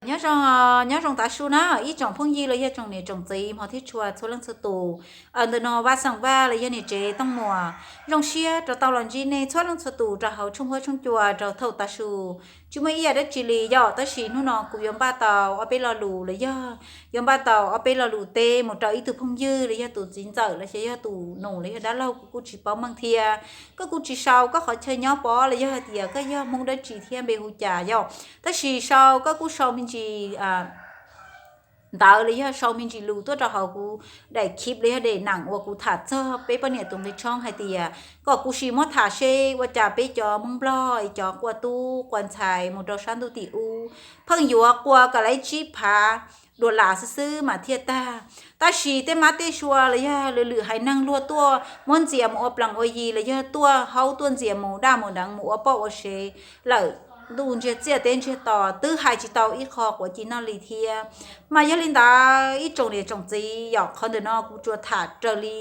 Nyob zoo, nyob zoo tav su na ib tsoom phooj ywg los yog tsoom niam tsoom txiv hmov thiab tshua txhua leej txhua tus. Ntawm no Vaj Xeem Vaj los yog niam tsev Tooj Muas zoo siab rau tau los ntsib nej txhua leej txhua tus rau hauv tshooj huab tshooj cua rau thaum tav su. Tsis muaj ib yam dab tsi li yom, tab sis hnub no kuv yuav npaj tau ob peb lo lus los yog yuav npaj tau ob peb lo lus teb mus rau ib tug phooj ywg los yog tus txiv ntxawm los yog tus nus los yog dab laug, kuv kuj tsis paub meej thiab. Koj kuj tsis sau koj qhov chaw nyob pov los yog hais tias koj yog Hmoob dab tsi thiab npe hu cas yom, tab sis sau koj kuj sau me ntsis ntawv los yog sau me ntsis lus tuaj rau hauv kuv daim khib los yog daim neem uas kuv tham txog peb poj niam tus nqi tshoob hais tias kom kuv sim muab tham seb ua cas peb cov Hmoob Nplog es cov qua tub qua ntxhais mus rau sab ntuj tim ub pheej yuav qua kom laib tsib phav dollar xwb xwb mas thiaj tag. Tab sis tej mab tej sua los yog lwm lwm haiv neeg luag tuaj muab ntxias mus ua plees ua yi los yog tuaj haub tuaj ntxias mus daj mus deev mus ua poj ua sev lawm ntuj ntsiag txiaj teb ntsiag to twb hais tsis tau ib qho quav ci noj li thiab. Mas yog li ntawd ib tsoom niam tsoom txiv yom, qhov ntawm no kuv tsuas tham raws li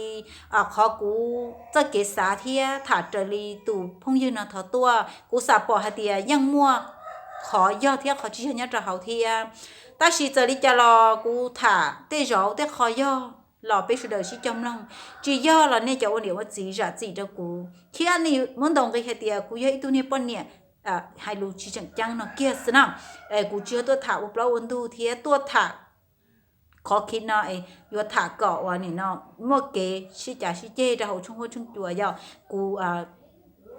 qhov kuv txoj kev xav thiab tham raws li tus phooj ywg no thov tuaj. Kuv xam pom hais tias yeej muaj qhov yog thiab qhov tsis yog nyob rau hauv thiab. Tab sis txawm li cas los kuv tham tej zaum tej qho yog los peb sawv daws sib cog mloog, tsis yog los nej cov ua niam ua txiv zam txim rau kuv thiab nej muab ntaus nqi hais tias kuv yog ib tug niag poj niam hais lus tsis tseem ceeb no kiag xwb na. Kuv tsis yog tuaj tham ua plaub ua ntug thiab tuaj tham qhov khib no es yuav tham kom uas nim no muaj kev sib cav sib ceg rau hauv tshooj huab tshooj cua yom. Kuv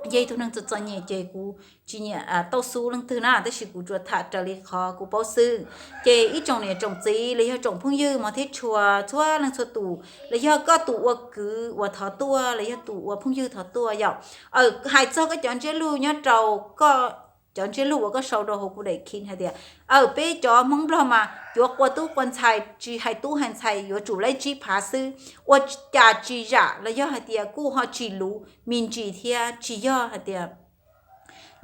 yog ib tug neeg txom txom nyem ces kuv tsis nyiam tauj xub leej twg na, tab sis kuv tsuas tham raws li qhov kuv paub xwb. Ces ib tsoom niam tsoom txiv los yog tsoom phooj ywg hmov thiab tshua txhua leej txhua tus los yog koj tus ua kwv uas thov tuaj los yog tus ua phooj ywg thov tuaj yom, hais txog koj cov ntsiab lus nyob rau koj cov ntsiab lus uas koj sau rau hauv kuv daim khib hais tias peb cov Hmoob Nplog mas yuav qua tub qua ntxhais, tsis hais tub hais ntxhais yuav tsum laib tsib phav xwb, ua cas tsis zam los yog hais tias kuj ho tsis luv me ntsis thiab, tsis yog hais tias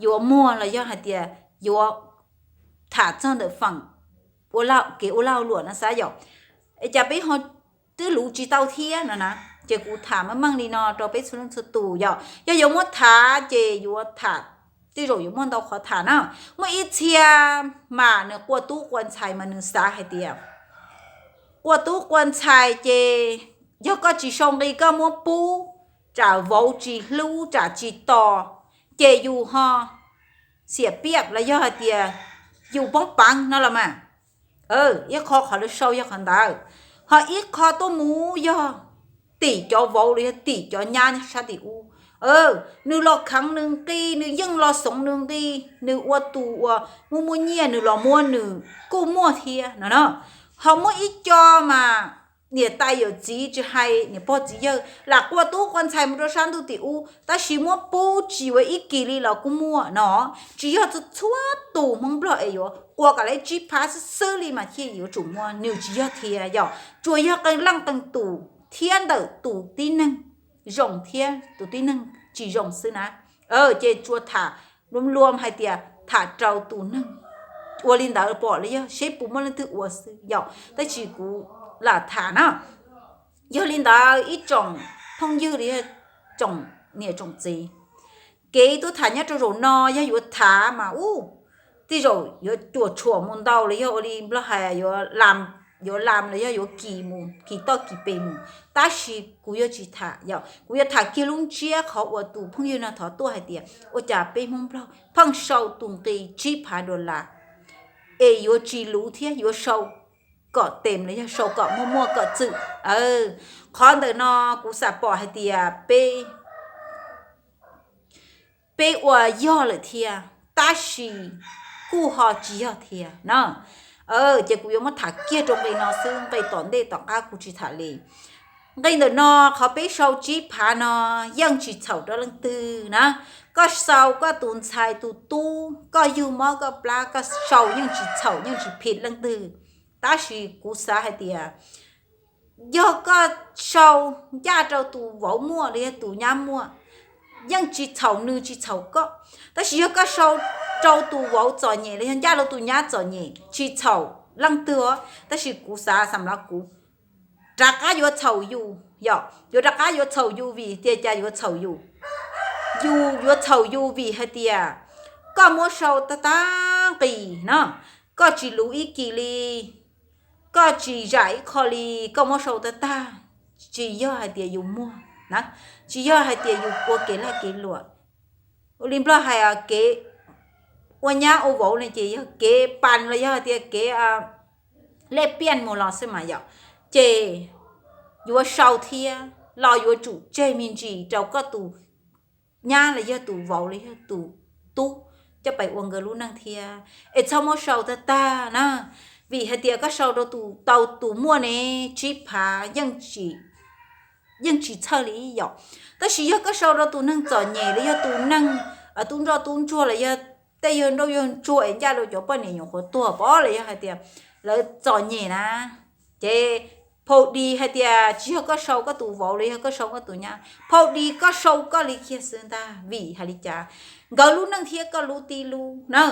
yuav muag los yog hais tias yuav tham txog ntawm feem ua kev ua lag luam no xav yom, es cas peb ho twb luv tsis tau thiab no na. Ces kuv tham meej meej li no rau peb txhua leej txhua tus yom, yog yuav muab tham ces yuav tham, tej zaum yuav muaj ntau qhov tham na. Muaj ib txhia mas nws qua tub qua ntxhais mas nws xav hais tias qua tub qua ntxhais ces yog koj tsis sau nqi koj muab pub, tsam vauv tsis hlub tsam tsis tos, ces yus ho xiam piaj los yog hais tias yus poob peev no los mas. Ib qho qhov lawv sau yog qhov ntawd, ho ib qho tuaj mus yog tim cov vauv los yog tim cov nyab sab tim ub. Nws los kheev nws nqi, nws yeej los xoov nws nqi, nws ua tus uas muaj muaj nyiaj nws los muab nws kuj muaj thiab no na. Ho muaj ib co mas niam tais yawm txiv tsis hais niam pog txiv yawg lam qua tub qua ntxhais mus rau sab ntuj tim ub, tab sis muab pub tsis yuav ib kis li los kuj muaj no. Tsis yog txhua tus Hmoob Nplog es yuav qua kom laib tsib phav xwb xwb li mas thiaj yuav tsum muaj, nws tsis yog thiab yom. Tsuas yog qee leej qee tus thiab ntawm tus tib neeg zoo thiab tus tib neeg tsis zoo xwb na. Ces tsuas tham luam luam hais tias tham rau tus neeg ua li ntawd pom los yog seb puas muaj leej twg ua xwb yom, tab sis kuv lam tham na. Yog li ntawd ib tsoom phooj ywg los yog tsoom niam tsoom txiv, kev tuaj tham nyob rau zaum no yog yuav tham mas ub, tej zaum yuav cuam tshuam mus ntau los yog ua li Nplog hais yuav lam los yog yuav kis mus kis toj kis pes mus, tab sis kuv yuav tsis tham yom, kuv yuav tham kiag lub ntsiab qhov uas tus phooj ywg no thov tuaj hais tias ua cas peb Hmoob Nplog pheej sau tus nqi tsib phav dollar es yuav tsis luv thiab yuav sau kom tes los yog sau kom muaj muaj kom txwm. Qhov ntawm no kuv xam pom hais tias peb peb ua yog lawm thiab, tab sis kuj ho tsis yog thiab na. Ces kuv yuav muab tham kiag rau nqe no xwb, nqe tom ntej tom qab kuv tsis tham li. Nqe ntawm no, qhov peb sau tsib phav no yeej tsis txhaum rau leej twg na. Koj sau koj tus ntxhais tus tub, koj yug mob koj plab, koj sau yeej tsis txhaum yeej tsis phim leej twg. Tab sis kuv xav hais tias yog koj sau ncaj rau tus vauv muaj los yog tus nyab muaj, yeej tsis txhaum nws tsis txhaum koj. Tab sis yog koj sau rau tus vauv txom nyem los yog ncaj rau tus nyab txom nyem tsis txhaum leej twg, tab sis kuv xav xam lav kuv rov qab yuav txhaum yus, yog yuav rov qab yuav txhaum yus vim tias cas yuav txhaum yus? Yus yuav txhaum yus vim hais tias koj muab sau tag tag nqis no, koj tsis luv ib kis li, koj tsis zam ib qho li, koj muab sau tag tag, tsis yog hais tias yus muag na, tsis yog hais tias yus ua kev lag kev luam. Ua li Nplog hais kev ua nyab ua vauv ne ces yog kev pas los yog hais tias kev lej piaj mus los xwb mas yom. Ces yuav sau thiab los yuav tsum tseg me ntsis rau koj tus nyab los yog tus vauv los yog tus tub coj pais ua nkawd lub neej thiab, es txhob muab sau tag tag na. Vim hais tias koj sau rau tus tau tus muaj ne, tsib phav yeej tsis txhawj li yom. Tab sis yog koj sau rau tus neeg txom nyem los yog tus neeg tub nroj tub ntsuag los yog tej yawg nrauj yawg ntsuag es ncaj rau cov poj niam nyuam qhuav tuag pov los yog hais tias lawv txom nyem na, ces phau dis hais tias tsis yog koj sau koj tus vauv los yog koj sau koj tus nyab, phau dis koj sau koj li kiag xwb ntag. Vim hais li cas? Nkawd lub neej thiab koj lub tib lub na,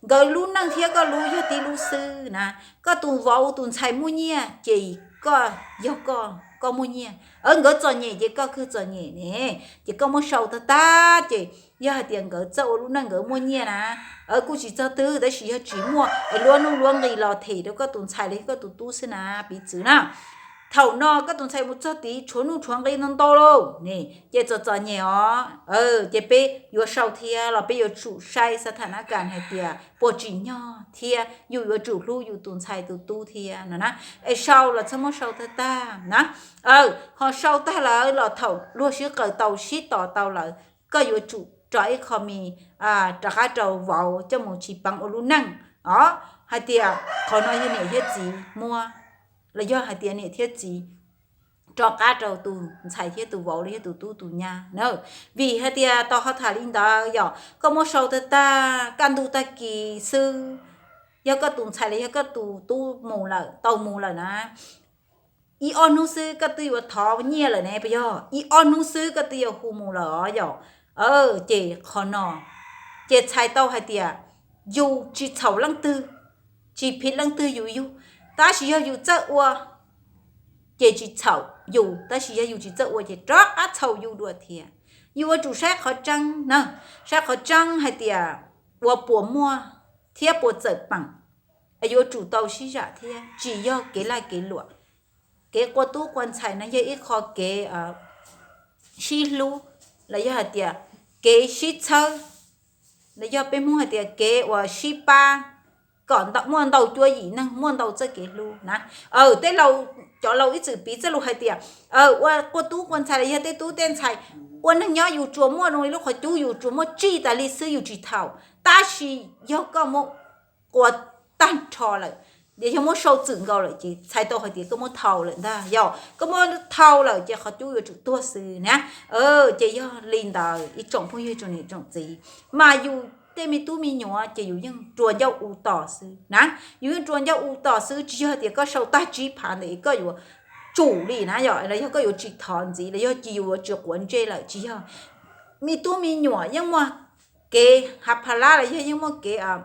nkawd lub neej thiab koj lub yog tib lub xwb na. Koj tus vauv tus ntxhais muaj nyiaj ces koj yog koj, koj muaj nyiaj, nkawd txom nyem ces koj kawg txom nyem ne. Ces koj muab sau tag tag ces yog hais tias nkawd txawj ua lub neej nkawd muaj nyiaj na, kuj tsis txog twg, tab sis yog tsis muaj es luab nuj luab nqis los them rau koj tus ntxhais los yog koj tus tub xwb na, piv txwv na. Thaum no koj tus ntxhais mus txog tid tshuav nuj tshuav nqis ntau ntau lauj ne, ces txom txom nyem os. Ces peb yuav sau thiab los peb yuav tsum saib xav tham nab kas hais tias puas tsim nyog thiab yus yuav tsum hlub yus tus ntxhais tus tub thiab no na. Es sau los txhob muab sau tag tag na. Ho sau tag lawm los thaum luag sib qaws tau sib tos tau lawm, koj yuav tsum rov ib qho mis rov qab rau vauv coj mus tsis peev ua lub neej os. Hais tias qhov no yog niam thiab txiv muab, los yog hais tias niam thiab txiv rov qab rau tus ntxhais thiab tus vauv los yog tus tub tus nyab na. Vim hais tias tau ho tham li ntawd yog koj muab sau tag tag kaj ntug tag kis xwb, yog koj tus ntxhais los yog koj tus tub mus lawm, tau mus lawm na, ib ob hnub xwb koj twb yuav thov nyiaj lawm ne, puas yog? Ib ob hnub xwb koj twb yuav hu mus lawm os yom. Ces qhov no ces txhais tau hais tias yus tsis txhaum leej twg, tsis phiv leej twg yus yug, tab sis yog yus txawj ua ces tsis txhaum yus, tab sis yog yus tsis txawj ua ces rov qab txhaum yus dua thiab. Yus yuav tsum saib qhov tseeb na, saib qhov tseeb hais tias ua puas muaj thiab puas txawm peem, yuav tsum tau sib zam thiab, tsis yog kev laj kev luam. Kev qua tub qua ntxhais no yog ib qho kev sib hlub, los yog hais tias kev sib txhawb, los yog peb Hmoob hais tias kev uas sib pab, kom muaj ntau cuab yim neeg muaj ntau txoj kev hlub na. Tej laus, cov laus ib txwm piv txoj lus hais tias ua qua tub qua ntxhais los yog tej tub tej ntxhais ua neeg nyob yus tsuas muaj zoo li lub qhov cub, yus tsuas muaj tsij tas li xwb yus tsis thaum, tab sis yog koj muab qua tag nrho lawm, yog muab sau txwm nkaus lawm ces txhais tau hais tias koj muab thau lawm ntag, yog koj muab thau lawm ces qhov cub yuav tsum tuag xwb na. Ces yog li ntawd ib tsoom phooj ywg tsoom niam tsoom txiv, mas yus tej me tub me nyuam ces yus yeej rua ncauj u tos xwb na, yus yeej rua ncauj u tos xwb, tsis yog tias koj sau tag tsib phav ntawd koj yuav tsum li na, yog los yog koj yuav tsis thov ntxiv los yog cis yus yuav tsis quav ntsej lawm, tsis yog. Me tub me nyuam yeej muaj kev hav pha lab los yog yeej muaj kev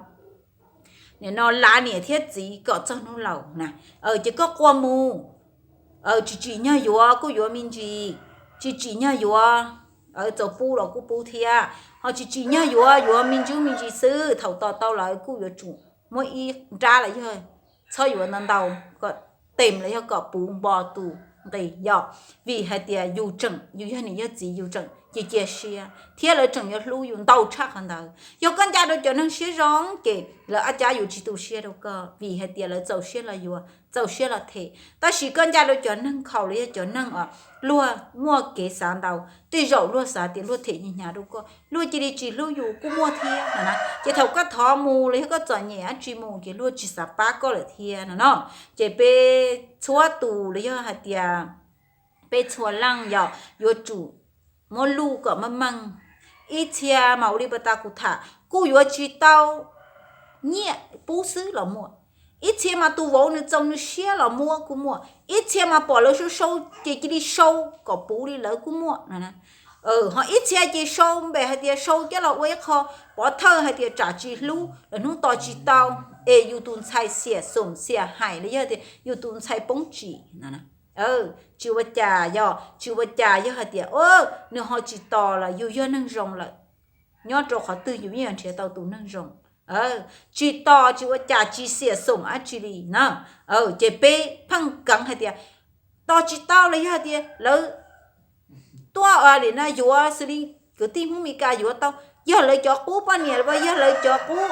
nim no lav niam thiab txiv kom txog hnub laus na. Ces koj qua mus, tsis tsim nyog yuav kuj yuav me ntsis, tsis tsim nyog yuav, txaus pub los kuj pub thiab, ho tsis tsim nyog yuav, yuav me ntsis me ntsis xwb, thaum tos tau lawm kuj yuav tsum muab ib nrab los yog txhob yuav ntau ntau, kom tem los yog kom puv npo tus nqis yog, vim hais tias yus tseem, yus yog niam yog txiv yus tseem cia cia siab thiab lawv tseem yuav hlub yus ntau tshaj qhov ntawd. Yog koj ncaj rau cov neeg siab zoo ces lawv ab cab yuav tsis tu siab rau koj, vim hais tias lawv txaus siab los yuav, txaus siab los them. Tab sis koj ncaj rau cov neeg khaus los yog cov neeg uas luag muaj kev xav ntau, tej zaum luag xav tias luag them hnyav rau koj, luag cia li tsis hlub yus kuj muaj thiab no na. Ces thaum koj thov mus los yog koj txom nyem dab tsi mus ces luag tsis xav pab koj lawm thiab no no. Ces peb txhua tus los yog hais tias peb txhua leej yog yuav tsum muab luj kom meej meej. Ib txhia mas ua li pas tas kuv tham kuj yuav tsis tau nyiaj pub xwb los muaj, ib txhia mas tus vauv nws txaus nws siab los muab kuj muaj, ib txhia mas pom lawv sau sau ces cia li sau kom puv li lawv kuj muaj. Ho ib txhia ces sau npe hais tias sau coj los ua ib qho pov thawj hais tias tsam tsis hlub los hnub tos tsis tau, es yus tus ntxhais xiam xoom xiam hais los yog tias yus tus ntxhais poob tsim no. Tsis ua cas yog, tsis ua cas yog hais tias nws ho tsis tos lawm, yus yog neeg zoo lawm, nyob rau qhov twg yus yeej yuav nrhiav tau tus neeg zoo. tsis tos tsis ua cas tsis xiam xoom dab tsi li na. Ces peb pheej keev hais tias tos tsis tau los yog tias lawv tuaj li no yuav xws li kwv tij Hmoob Mes Kas yuav tau, yog lawv cov qub poj niam los yog lawv cov qub,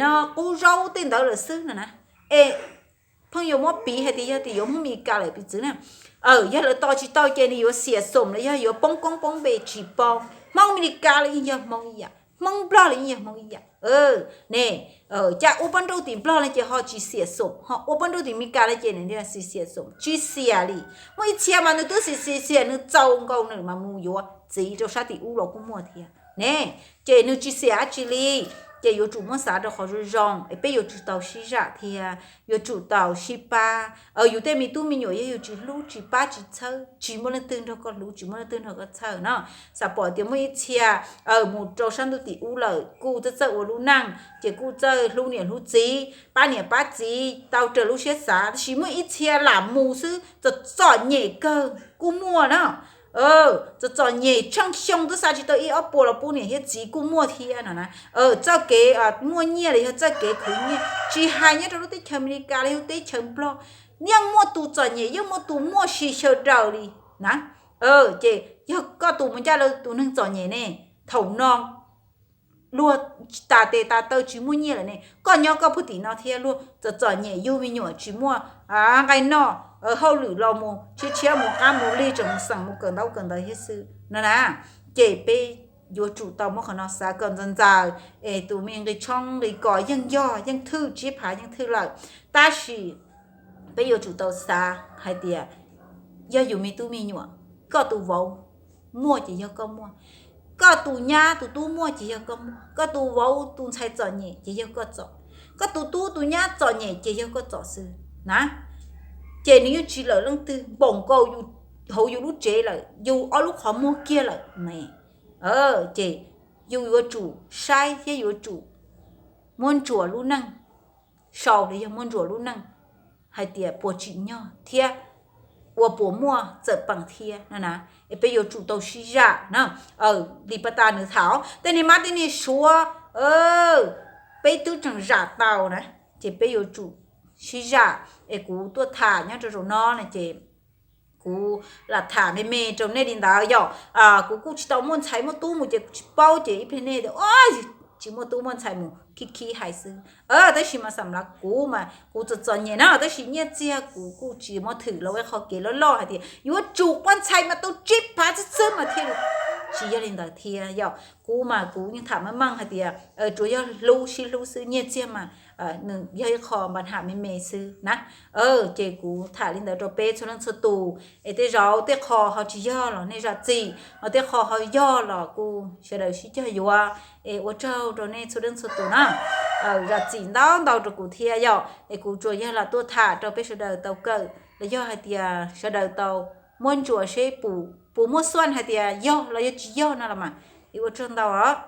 no qub zaub tej ntawd lawm xwb no na. Es pheej yuav muab piv hais tias yog tias yuav Hmoob Mes Kas lawm piv txwv na. Yog lawv tos tsis tau ces nws yuav xiam xoom los yog yuav poob koob poob npe tsis paub. Hmoob Mes Kas los yeej yog Hmoob ib yam, Hmoob Nplog los yeej yog Hmoob ib yam ne. Cas ua poj nrauj tim Nplog no ces ho tsis xiam xoom, ho ua poj nrauj tim Mes Kas no ces nws xiam xoom, tsis xiam li. Muaj ib txhia mas nws twb xiam xiam xiam nws txaus nkaus nws mas mus yuav txiv rau sab tim ub los kuj muaj thiab ne. Ces nws tsis xiam dab tsi li. Ces yuav tsum muab xav rau qhov zoo zoo es peb yuav tsum tau sib zam thiab yuav tsum tau sib pab. Yus tej me tub me nyuam yog yus tsis hlub tsis pab tsis txhawb, tsis muaj leej twg nrog koj hlub tsis muaj leej twg nrog koj txhawb no. Xav pom tias muaj ib txhia mus rau sab ntuj tim ub lawm kuj txawj txawj ua lub neej ces kuj txawj hlub niam hlub txiv pab niam pab txiv tau raws lub siab xav, tab sis muaj ib txhia lam mus xwb txom txom nyem kawg kuj muaj na. Txom txom nyem tsheej xyoo twb xa tsis tau ib ob puas los pub niam thiab txiv kuj muaj thiab no na. Txoj kev muaj nyiaj los yog txoj kev khwv nyiaj tsis hais nyob rau lub teb chaws Amelikas los yog teb chaws Nplog, yeej muaj tus txom nyem yeej muaj tus muaj si xyaw daws li na. Ces yog koj tus mus ncaj lawv tus neeg txom nyem ne, thaum no luag tas tes tas taw tsis muaj nyiaj lawm ne, koj nyob koj puag tim no thiab luag txom txom nyem yug me nyuam tsis muaj nqaij noj, hauj lwm los mus tshiab tshiab mus qab mus lig tseem mus xeem mus kawm ntaub kawm ntawv thiab xwb no na. Ces peb yuav tsum tau muab qhov no xav kom ntxaws ntxaws es tus me nqi tshoob nqi kos yeej yog yeej thwj tsib phav yeej thwj lawm, tab sis peb yuav tsum tau xav hais tias yog yus me tub me nyuam, koj tus vauv muaj ces yog koj muaj, koj tus nyab tus tub muaj ces yog koj muaj, koj tus vauv tus ntxhais txom nyem ces yog koj txom, koj tus tub tus nyab txom nyem ces yog koj txom xwb na. Ces nws yeej tsis lawm leej twg npaum nkaus hauv yus lub tsev lawm, yus ob lub qhov muag kiag lawm ne. Ces yus yuav tsum saib thiab yuav tsum muab ntsuas lub neej, sau los yog muab ntsuas lub neej hais tias puas tsim nyog thiab ua puas muaj txawm peem thiab no na. Es peb yuav tsum tau sib zam na. Li pas tas nws tham tej niag mab tej niag suav peb twb tseem zam tau na, ces peb yuav tsum sib zam. Es kuv tuaj tham nyob rau zaum no no ces kuv lam tham me me rau nej li ntawd yom. Kuv kuj tsis tau muaj ntxhais muaj tub mus ces kuv tsis paub ces ib pliag nej tias tsis muaj tub muaj ntxhais mus khib khib hais xwb. Tab sis mas xam lav kuv mas kuv txom txom nyem na tab sis nyiaj txiag kuv kuj tsis muab thwm los ua qhov kev loj loj hais tias yuav tsum quaj ntxhais mas tau tsib phav txhib txhib mas thiaj li, tsis yog li ntawd thiab yom. Kuv mas kuv yeej tham meej meej hais tias tsuas yog hlub sib hlub xwb, nyiaj txiag mas nws yog ib qho npa ham me me xwb na. Ces kuv tham li ntawd rau peb txhua leej txhua tus es tej zaum tej qho ho tsis yog los nej zam txim, ho tej qho ho yog los kuj sawv daws sib cog yuav. Es ua tsaug rau nej txhua leej txhua tus na, zam txim ntau ntau rau kuv thiab yom. Es kuv tsuas yog los tuaj tham rau peb sawv daws tau kawm los yog hais tias sawv daws tau muab ntsuas seb puas muaj xuaj hais tias yog los yog tsis yog no los mas. Es ua tsaug ntau os.